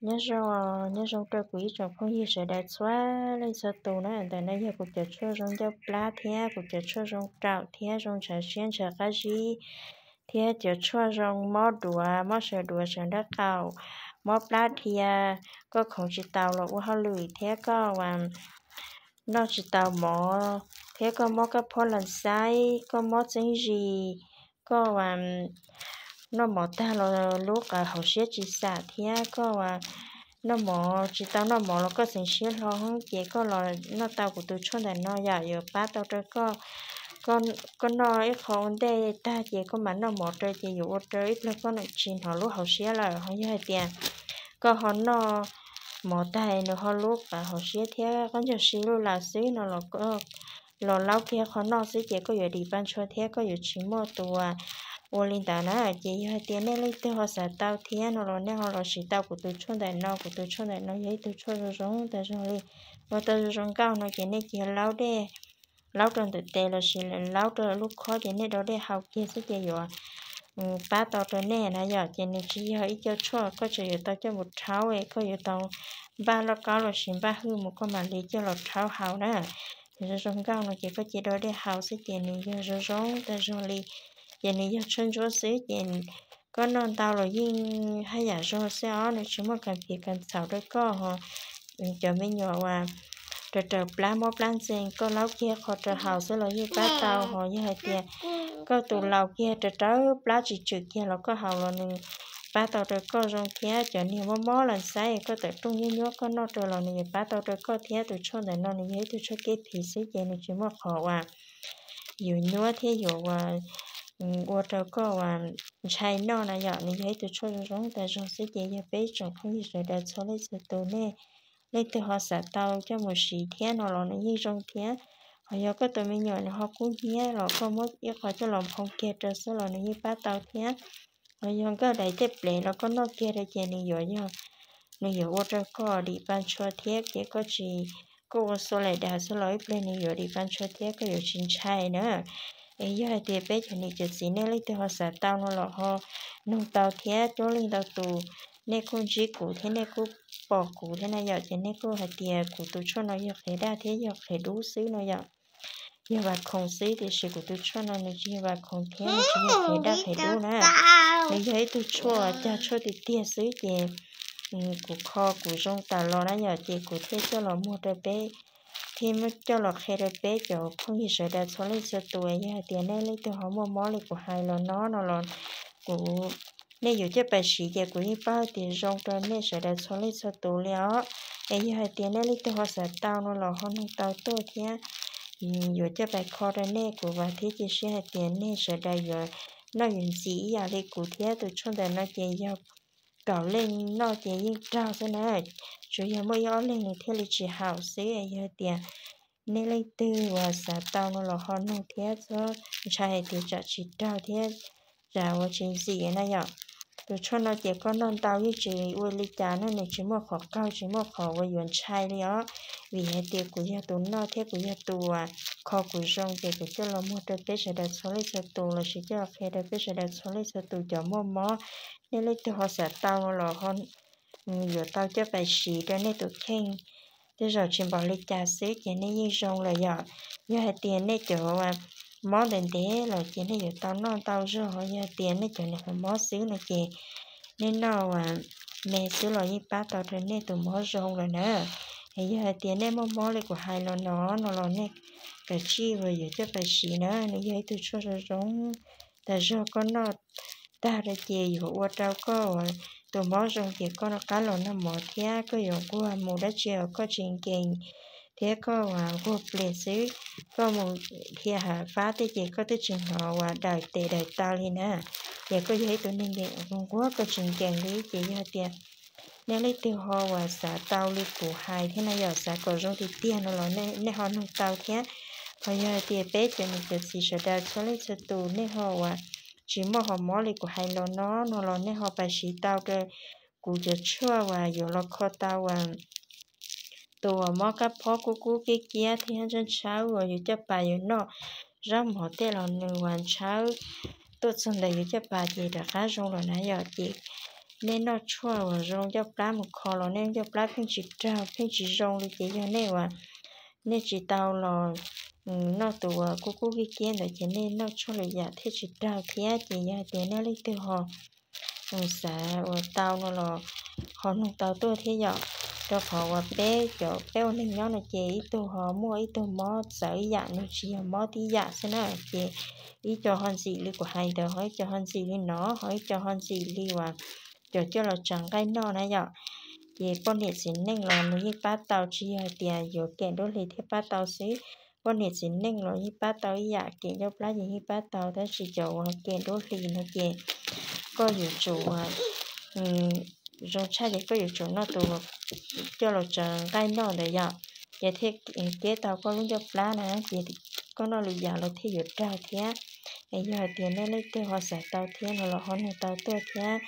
Nyob zoo, nyob zoo rau kuv ib tsoom phooj ywg sawv daws txhua leej txhua tus na. Ntawm no yog kuv cov tshuaj zoo ncauj plab thiab kuv cov tshuaj zoo raum thiab zoo ntshav siab ntshav qab zib, thiab cov tshuaj zoo mob duav, mob sawv duav sawv nraub qaum, mob plab dhia, koj khoov tsis tau los ua hauj lwm thiab koj ua noj tsis tau mov, thiab koj mob kab phob las xaib, koj mob txeeb zis, koj ua noj mov tag los lub qawv hauv siab tsis xam thiab koj ua noj mov tsis tau noj mov los koj xeev siab hlo heev ces koj los noj tau kuv tus tshuaj ntawm no yom, yuav pab tau rau koj. Koj noj ib qho ua ntej tag ces koj mam noj mov rau ces yuav ua rau ib pliag koj tsis hnov lub hauv siab lawm. Ho yog hais tias koj ho noj mov tag nws ho lub qawv hauv siab thiab qab ncauj si lub lawm xwb no los laub kiag qhov noj xwb ces koj yuav dim pa ntshua thiab koj yuav tsis muaj tus ua li ntawd na. Ces yog hais tias nej leej twg ho xav tau thiab no los nej ho los siv tau kuv tus tshuaj ntawm no. Kuv tus tshuaj ntawm no yog ib tug tshuaj zoo zoo tag zog li. Ua tau zoo zoo nkauj no ces nej cia laub dej, laub rau ntawm tes lossis laub rau lub khob ces nej do dej haus kiag xwb ces yuav pab tau rau nej na yom. Ces nws tsis yog ib co tshuaj koj tseem yuav tau coj mus rhaub, koj yuav tau npaj lauj kaub lossis npaj hwj mus koj mam li coj los rhaub haus na. Nws zoo zoo nkauj no ces koj cia do dej haus xwb ces nws yog zoo zoo tag zog li. Ces nws yog tshuaj ntsuab xwb ces koj noj ntau los yeej haj yam zoo xwb os, nws tsis muaj kas phiv kas txhaum rau koj ho. Cov me nyuam uas raws raws plab mob plab ntxees koj laub kiag qho rau haus xwb los yeej pab tau. Ho yog hais tias koj tus laus kiag raws raws plab tsis tswm kiag los koj haus los nws pab tau rau koj zoo thiab. Cov niag mob mob las xaib koj tawm rooj nyuab nyuab koj noj rau los nws yuav pab tau rau koj thiab. Tus tshuaj ntawm no nws yog ib tug tshuaj kev phiv xwb ces nws tsis muaj qhov uas yuav nyuab thiab yuav ua rau koj uas ntshai noj na yom. Nws yog ib tug tshuaj zoo zoo tag zog xwb ces yog peb tsoom phooj ywg sawv daws txhua leej txhua tus nej leej twg ho xav tau coj mus siv thiab no los nws yeej zoo thiab. Ho yog koj tus me nyuam nws ho kub hnyiab los koj muab ib qho coj los nphoo kiag rau xwb los nws yeej pab tau thiab. Ho yog nkauj dais tej plev los koj noj kiag rau ces nws yuav yog, nws yuav ua rau koj dim pa ntshua thiab ces koj tsis, koj ua xua laim daws xwb los ib pliag nws yuav dim pa ntshua thiab koj yuav tsis ntshai na. Es yog hais tias peb cov niam cov txiv nej leej twg ho xav tau no los ho nug tau thiab. Cuab leej ntau tus nej kuj ntsib kuv thiab nej kuj pom kuv thiab na yom, ces nej kuj hais tias kuv tus tshuaj no yog qhiav daj thiab yog qhiav dub xwb no yom. Yog vas khoom xwb tiam sis kuv tus tshuaj no nws tsis yog vas khoom thiab nws tsis yog qhiav daj qhiav dub na. Nws yog ib tug tshuaj cag tshuaj tiag tiag xwb ces kuv kho kuv zoo tas los na yom, ces kuv thiaj coj los muag rau peb, thiaj muab coj los qhia rau peb cov phooj ywg sawv daws txhua leej txhua tus. Yog hais tias nej leej twg ho muaj mob li kuv hais los no no los kuv, nej yuav coj pais siv ces kuv yeej paub tias zoo rau nej sawv daws txhua leej txhua tus li os. Es yog hais tias nej leej twg ho xav tau no los ho nug tau tuaj thiab, yuav coj pais kho rau nej. Kuv vam thiab cia siab hais tias nej sawv daws yuav noj yuav ntxim ib yam li kuv thiab. Tus tshuaj ntawm no ces yog kaum leej noj ces yeej raug xwb na, tsuas yog muaj ib ob leeg nws thiaj li tsis haum xwb. Yog hais tias nej leej twg uas xav tau no los ho nug thiab txhob ntshai hais tias tsam tsis raug thiab tsam ua tsis ntxim na yom. Tus tshuaj no ces koj noj ntau yeej tsis ua li cas na, nws tsis muaj qhov qaug tsis muaj qhov uas yuav ntshai li os. Vim hais tias kuv yog tus noj thiab kuv yog tus uas kho kuv zoo ces kuv coj los muag rau peb sawv daws txhua leej txhua tus lossis coj los qhia rau peb sawv daws txhua leej txhua tus cov muaj mob. Nej leej twg ho xav tau no los ho yuav tau coj pais siv rau nej tus kheej. Tej zaum tsis npaum li cas xwb ces nej yeej zoo lawm yom. Yog hais tias nej cov mob ntev ntev los ces nej yuav tau noj ntau zog. Yog hais tias nej cov niag qhov mob xwb no ces nej noj uas me xwb los yeej pab tau rau nej tus mob zoo lawm na. Es yog hais tias nej muaj mob li kuv hais los no no los nej kav tsij uas yuav coj pais siv na, nws yog ib tug tshuaj zoo zoo tas zog. Koj noj tag rau ces yuav ua rau koj tus mob zoo ces koj rov qab los noj mov thiab koj yuav nquag mus dab tsi los koj tsis nkees thiab koj uas nquag pliag xwb. Koj mus dhia hav fab tej ces koj twb tsis hnov uas daws tes daws taw li na, ces koj yog ib tug neeg nquag koj tsis nkees li. Ces yog tias nej leej twg ho uas xav tau li kuv hais thiab na yom, xav kom zoo tiag tiag no los nej ho nug tau thiab. Ho yog hais tias peb cov niam cov txiv sawv daws txhua leej txhua tus nej ho uas tsis muaj qhov mob li kuv hais los no no los nej ho pais siv tau rau kuv cov tshuaj uas yuav los kho tau uas tus uas mob kab phob kub kub kiab kiab thiab ntshaw ntshaw uas yuav coj pais yuav noj zaub mov tej los nws uas ntshaw tuaj txog ntawd yuav coj pais ces rov qab zoo los na yom. Ces nej noj tshuaj uas zoo ncauj plab mus kho los nej ncauj plab pheej tsis raug pheej tsis zoo li ces yog nej uas nej tsis tau los noj tus uas kub kub kiab kiab ntawd ces nej noj tshuaj lwm yam thiaj tsis raug thiab. Ces yog hais tias nej leej twg ho xav uas tau no los ho nug tau tuaj thiab yom. Rau qhov uas peb cov peb ua neeg nyob no ces ib tug ho muaj ib tug mob txawv ib yam, nws tsis yog mob tib yam xwb na. Ces ib co ho ntxim li kuv hais ntawd, ho ib co ho ntxim li no, ho ib co ho ntxim li uas cov coj los tsav nqaij noj na yom. Ces poj niam txiv neej los nws yeej pab tau, tsis yog hais tias yuav kem nruab hlis thiaj pab tau xwb. Poj niam txiv neej los yeej pab tau ib yam, kem ncauj plab ces yeej pab tau, tab sis cov uas kem nruab hlis no ces koj yuav tsum zoo tshaj ces koj yuav tsum noj tus coj los tsav nqaij noj ntawd yom. Ces thiaj keb tau koj lub ncauj plab na, ces koj noj lwm yam los thiaj yuav raug thiab. Yog hais tias nej leej twg ho xav tau thiab no los ho nug tau tuaj thiab.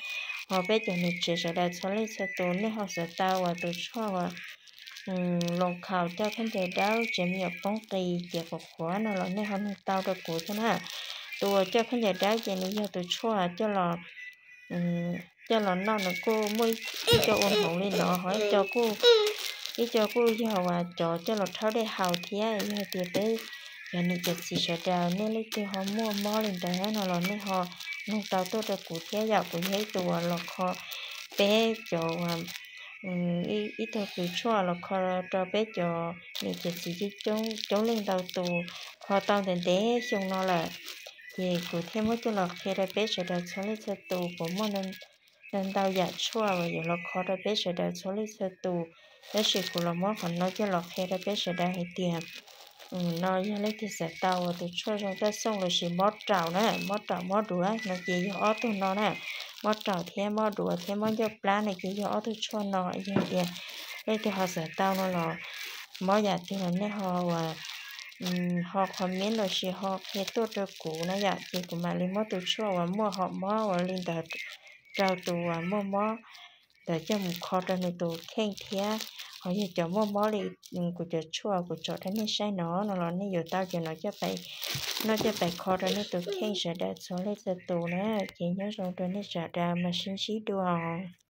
Ho peb cov niam tsev sawv daws txhua leej txhua tus nej ho xav tau uas tus tshuaj uas loo khaus coj khaub ncaws dawb tsev me nyuam poob qis ces quav qhuav no los nej ho nug tau rau kuv thiab na. Tus uas coj khaub ncaws dawb ces nws yog tus tshuaj coj los noj, nws kuj muaj ib co ua hmoov li no, ho ib co kuj yog uas cov coj los rhaub dej haus thiab. Yog tias peb cov niam cov txiv sawv daws nej leej twg ho muaj mob li ntawd no los nej ho nug tau tuaj rau kuv thiab yom. Kuv yog ib tug uas los kho peb cov ib tug tus tshuaj los kho rau peb cov niam cov txiv coob leej ntau tus, kho tau ntev ntev xyoo no lawm. Ces kuv thiaj muab coj los qhia rau peb sawv daws txhua leej txhua tus. Kuv muaj ntau yam tshuaj uas yuav los kho rau peb sawv daws txhua leej txhua tus, tab sis kuv los muab qhov no coj los qhia rau peb sawv daws hais tias no yog leej twg xav tau uas tus tshuaj zoo taj xooj lossis mob raum na, mob raum mob duav no ces yog ob tug no na, mob raum thiab mob duav thiab mob ncauj plab no ces yog ob tug tshuaj no. Yog tias leej twg ho xav tau no los mob yam twg los nej ho uas ho comment lossis ho qhia tuaj rau kuv na yom, ces kuv mam li muab tus tshuaj uas muaj hom mob uas li ntawd rau tus uas muaj mob ntawd coj mus kho rau nws tus kheej thiab. Ho yog cov muaj mob li kuv cov tshuaj kuv tsom rau nej saib no no los nej yuav tau cov no noj coj pais kho rau nej tus kheej sawv daws txhua leej txhua tus na. Ces nyob zoo rau nej sawv daws mas sib ntsib dua.